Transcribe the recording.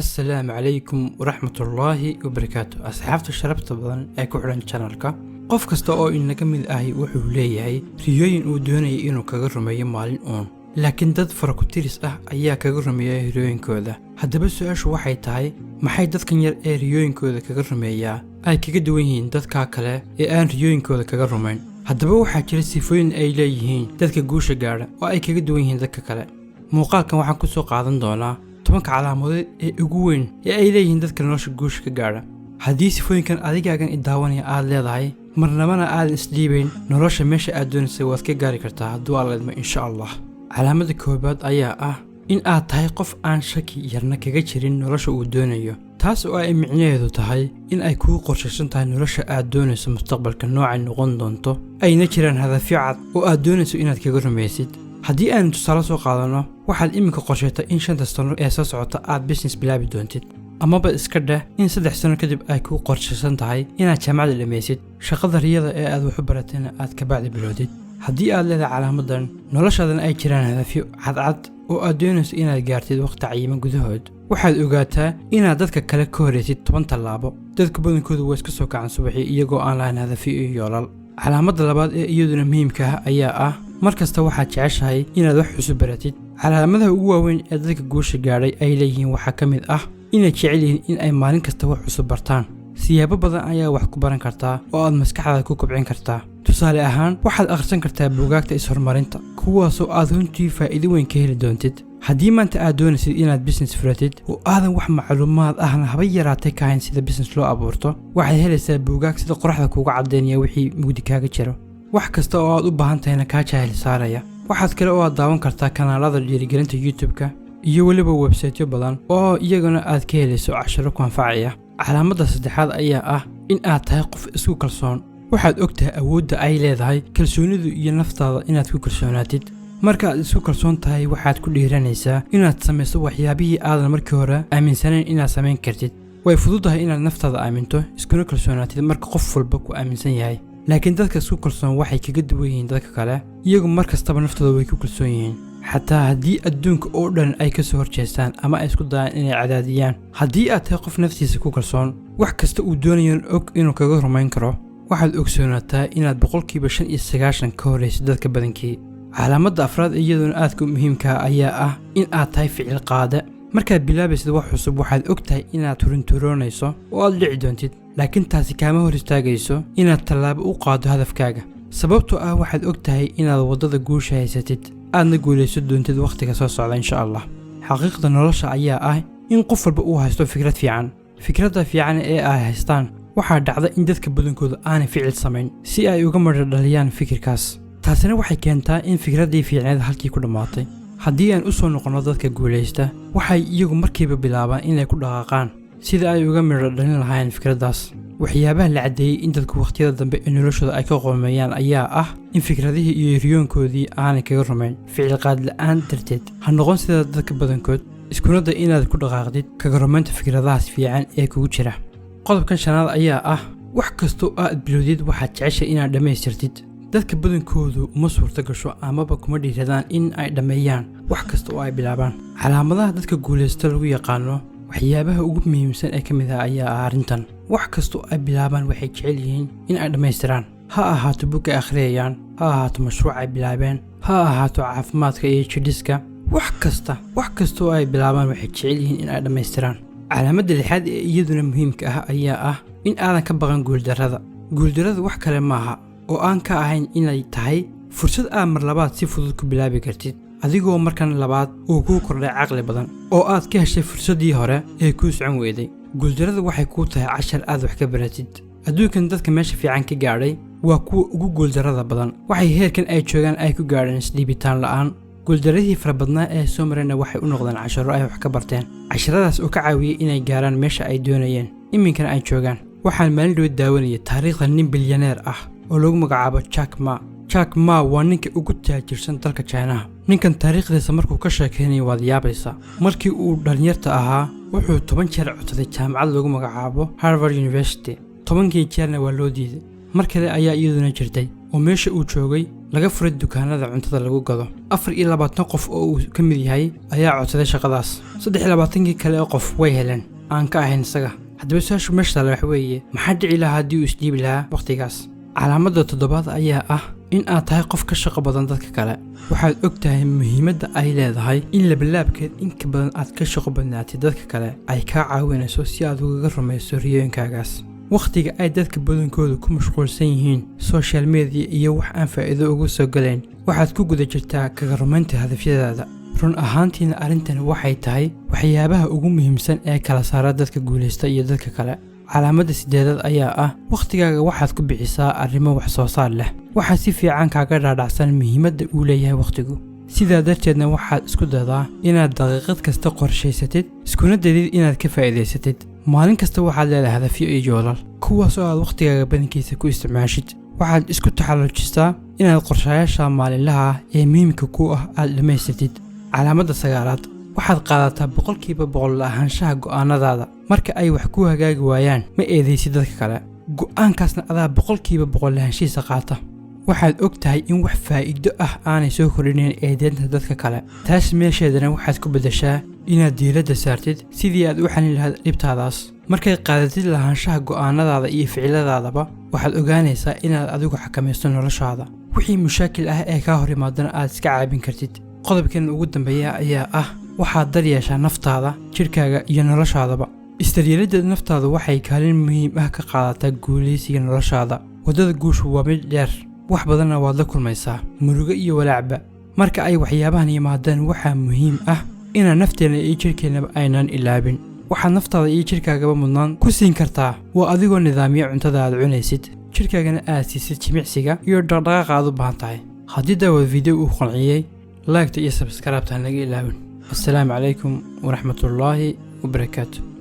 Assalaamu calaykum waraxmatullaahi wabarakaatu, asxaabta sharafta badan ee ku xidhan channelka. Qof kasta oo inaga mid ahi wuxuu leeyahay riyooyin uu doonayay inuu kaga rumeeyo maalin uun, laakiin dad farakutiris ah ayaa kaga rumeeya riyooyinkooda. Haddaba su-aashu waxay tahay: maxay dadkan yar ee riyooyinkooda kaga rumeeyaa ay kaga duwan yihiin dadka kale ee aan riyooyinkooda kaga rumayn? Haddaba waxaa jira sifooyin ay leeyihiin dadka guusha gaadha oo ay kaga duwan yihiin dadka kale. Muuqaalkan waxaan ku soo qaadan doonaa 10-ka calaamadood ee ugu weyn ee ay leeyihiin dadka nolosha guusha ka gaadha. Haddii sifooyinkan adigaagan i daawanaya aad leedahay, marnabana aadan isdhiibayn, nolosha meesha aad doonaysay waad ka gaari kartaa, hadduu Alla idmo, insha Allah. Calaamada koowaad ayaa ah in aad tahay qof aan shaki yarna kaga jirin nolosha uu doonayo, taas oo ay micnaheedu tahay in ay kuu qorshaysan tahay nolosha aad doonayso mustaqbalka noocay noqon doonto, ayna jiraan hadafyo cad oo aad doonayso inaad kaga rumaysid. Haddii aanu tusaale soo qaadanno, waxaad iminka qorsheetay in 5-ta sano ee soo socota aad business bilaabi doontid, amaba iska dheh in 3 sano kadib ay kuu qorshaysan tahay inaad jaamacadda dhammaysid, shaqada riyada ee aad waxu baratayna aad ka bacdi bilowdid. Haddii aad leedahay calaamadan, noloshaadana ay jiraan hadafyo cadcad oo aad doonayso inaad gaartid waqti cayiman gudahood, waxaad ogaataa inaad dadka kale ka horraysid 10 tallaabo. Dadka badankoodu waa iska soo kacan subaxii iyagoo aan lahayn hadafyo iyo yoolal. Calaamadda labaad ee iyaduna muhiimka ah ayaa ah: mar kasta waxaad jeceshahay inaad wax cusub baratid. Calaamadaha ugu waaweyn ee dadka guusha gaadhay ay leeyihiin waxaa ka mid ah inay jecel yihiin in ay maalin kasta wax cusub bartaan. Siyaabo badan ayaa wax ku baran kartaa oo aad maskaxdaada ku kobcin kartaa. Tusaale ahaan, waxaad akhrisan kartaa buugaagta is-horumarinta, kuwaasoo aad runtii faa'iido weyn ka heli doontid. Haddii maanta aad doonaysid inaad business furatid oo aadan wax macluumaad ahna haba yaraatay ka hayn sida business loo abuurto, waxaad helaysaa buugaag sida qoraxda kuuga caddaynaya wixii mugdi kaaga jiro, wax kasta oo aad u baahan tahayna kaa jaahil saaraya. Waxaad kale oo aad daawan kartaa kanaalada dhiirigelinta YouTube-ka iyo weliba websiteyo badan oo iyaguna aad ka helayso casharo ku anfacaya. Calaamadda saddexaad ayaa ah in aad tahay qof isku kalsoon. Waxaad og tahay awoodda ay leedahay kalsoonidu iyo naftaada inaad ku kalsoonaatid. Marka aad isku kalsoon tahay, waxaad ku dhiiranaysaa inaad samayso waxyaabihii aadan markii hore aaminsanayn inaad samayn kartid. Way fududahay inaad naftaada aaminto iskuna kalsoonaatid marka qof walba ku aaminsan yahay, laakiin dadka isku kalsoon waxay kaga duwan yihiin dadka kale: iyagu mar kastaba naftooda way ku kalsoon yihiin, xataa haddii adduunka oo dhan ay ka soo horjeestaan ama ay isku dayaan inay cadaadiyaan. Haddii aad tahay qof naftiisa ku kalsoon, wax kasta uu doonayo og inuu kaga rumayn karo, waxaad ogsoonaataa inaad 95% ka horraysid dadka badankii. Calaamadda afraad, iyaduna aadka u muhiimkaa, ayaa ah in aad tahay ficil qaade. Markaad bilaabaysid wax cusub, waxaad og tahay inaad turinturoonayso oo aad dhici doontid, laakiin taasi kaama hor istaagayso inaad tallaabo u qaaddo hadafkaaga, sababtoo ah waxaad og tahay inaad waddada guusha haysatid, aadna guulayso doontid wakhtiga soo socda, insha Allah. Xaqiiqda nolosha ayaa ah in qof walba uu haysto fikrad fiican. Fikradda fiican ee ay haystaan, waxaa dhacda in dadka badankooda aanay ficil samayn si ay uga madha dhaliyaan fikirkaas. Taasina waxay keentaa in fikraddii fiicneed halkii ku dhammaatay. Haddii aan u soo noqonno dadka guulaysta, waxay iyagu markiiba bilaabaan inay ku dhaqaaqaan sida ay uga midho dhalin lahaayeen fikraddaas. Waxyaabaha la caddeeyey in dadku wakhtiyada dambe ee noloshooda ay ka qoomeeyaan ayaa ah in fikradihii iyo riyoonkoodii aanay kaga rumayn ficilqaad la'aan darteed. Ha noqon sida dadka badankood, iskuna day inaad ku dhaqaaqdid kaga rumaynta fikradahaas fiican ee kugu jira. Qodobkan shanaad ayaa ah: wax kastoo aad bilowdid waxaad jeceshay inaad dhammaystirtid. Dadka badankoodu uma suurto gasho amaba kuma dhiiradaan in ay dhammeeyaan wax kasta oo ay bilaabaan. Calaamadaha dadka guulaysta lagu yaqaano waxyaabaha ugu muhiimsan ee ka mid ah ayaa ah arrintan: wax kastoo ay bilaabaan waxay jecel yihiin in ay dhammaystiraan. Ha ahaato buug ay akhriyayaan, ha ahaato mashruuc ay bilaabeen, ha ahaato caafimaadka iyo jidhiska, wax kasta, wax kasta oo ay bilaabaan waxay jecel yihiin in ay dhammaystiraan. Calaamadda lixaad ee iyaduna muhiimka ah ayaa ah in aadan ka baqan guuldarrada. Guuldarrada wax kale maaha oo aan ka ahayn inay tahay fursad aad mar labaad si fudud ku bilaabi kartid, adigoo markan labaad uu kuu kordhay caqli badan oo aad ka heshay fursaddii hore ee kuu socon weyday. Guuldarrada waxay kuu tahay cashar aad wax ka baratid. Adduunkan dadka meesha fiican ka gaadhay waa kuwa ugu guuldarrada badan. Waxay heerkan ay joogaan ay ku gaadheen isdhiibitaan la'aan. Guuldarradii fara badnaa ee soo marayna waxay u noqdeen casharo ay wax ka barteen, casharadaas oo ka caawiyey inay gaaraan meesha ay doonayeen, iminkana ay joogaan. Waxaan maalin dhow daawanayay taariikhda nin bilyaneer ah oo lagu magacaabo Jack Ma. Jack Ma waa ninka ugu taajirsan dalka Jinaha. Ninkan taariikhdiisa markuu ka sheekaynayo waad yaabaysaa. Markii uu dhallinyarta ahaa, wuxuu 10 jeer codsaday jaamacad lagu magacaabo Harvard University. 10-kii jeerna waa loo diiday. Mar kale ayaa iyaduna jirtay oo meesha uu joogay Laga furay dukaanada cuntada lagu gado. 24 qof oo uu ka mid yahay ayaa codsaday shaqadaas. 23-kii kale ee qof way heleen, aan ka ahayn isaga. Haddaba su-aashu meesha taale wax weeye: maxaa dhici lahaa haddii uu isdhiibi lahaa wakhtigaas? Calaamadda toddobaad ayaa ah in aad tahay qof ka shaqo badan dadka kale. Waxaad og tahay muhiimadda ay leedahay in labalaabkeed in ka badan aad ka shaqo badnaatid dadka kale ay kaa caawinayso si aad ugaga rumayso riyooyinkaagaas. Wakhtiga ay dadka badankoodu ku mashquulsan yihiin social media iyo wax aan faa'iido ugu soo galayn, waxaad ku guda jirtaa kaga rumaynta hadafyadaada. Run ahaantiina arrintan waxay tahay waxyaabaha ugu muhiimsan ee kala saara dadka guulaysta iyo dadka kale. Calaamadda sideedaad ayaa ah wakhtigaaga waxaad ku bixisaa arrimo wax soo saar leh. Waxaa si fiican kaaga dhaadhacsan muhiimadda uu leeyahay wakhtigu. Sidaa darteedna waxaad isku dadaa inaad daqiiqad kasta qorshaysatid, iskuna dayid inaad ka faa'iidaysatid. Maalin kasta waxaad leedahay hadafyo iyo yoolal, kuwaas oo aad wakhtigaaga badankiisa ku isticmaashid. Waxaad isku taxallujisaa inaad qorshayaasha maalinlaha ah ee muhiimka ku ah aad dhammaysatid. Calaamadda sagaalaad: waxaad qaadataa 100% lahaanshaha go'aanadaada. Marka ay wax ku hagaagi waayaan, ma eedaysid dadka kale, go'aankaasna adaa 100% lahaanshihiisa qaata. Waxaad og tahay in wax faa'iido ah aanay soo kordhinayn eedeynta dadka kale. Taas meesheedana waxaad ku beddeshaa inaad diiradda saartid sidii aad u xalin lahayd dhibtaadaas. Markaad qaadatid lahaanshaha go'aanadaada iyo ficiladaadaba, waxaad ogaanaysaa inaad adigu xakamaysto noloshaada, wixii mushaakil ah ee kaa hor imaadana aad iska caabin kartid. Qodobkan ugu dambeeya ayaa ah waxaad daryeeshaa naftaada, jidhkaaga iyo noloshaadaba. Isdaryeelidda naftaadu waxay kaalin muhiim ah ka qaadataa guulaysiga noloshaada. Waddada guushu waa mid dheer, wax badanna waad la kulmaysaa, murugo iyo walaacba. Marka ay waxyaabahan yimaadaan, waxaa muhiim ah inaan nafteenna iyo jidhkeennaba aynaan ilaabin. Waxaad naftaada iyo jidhkaagaba mudnaan ku siin kartaa waa adigoo nidaamiya cuntada aad cunaysid, jidhkaagana aad siisid jimicsiga iyo dhaqdhaqaaqa aad u baahan tahay. Haddii daawad video uu qanciyey, like-ta iyo subscribe-ta naga ilaawin. Assalaamu calaykum waraxmatullaahi wabarakaatu.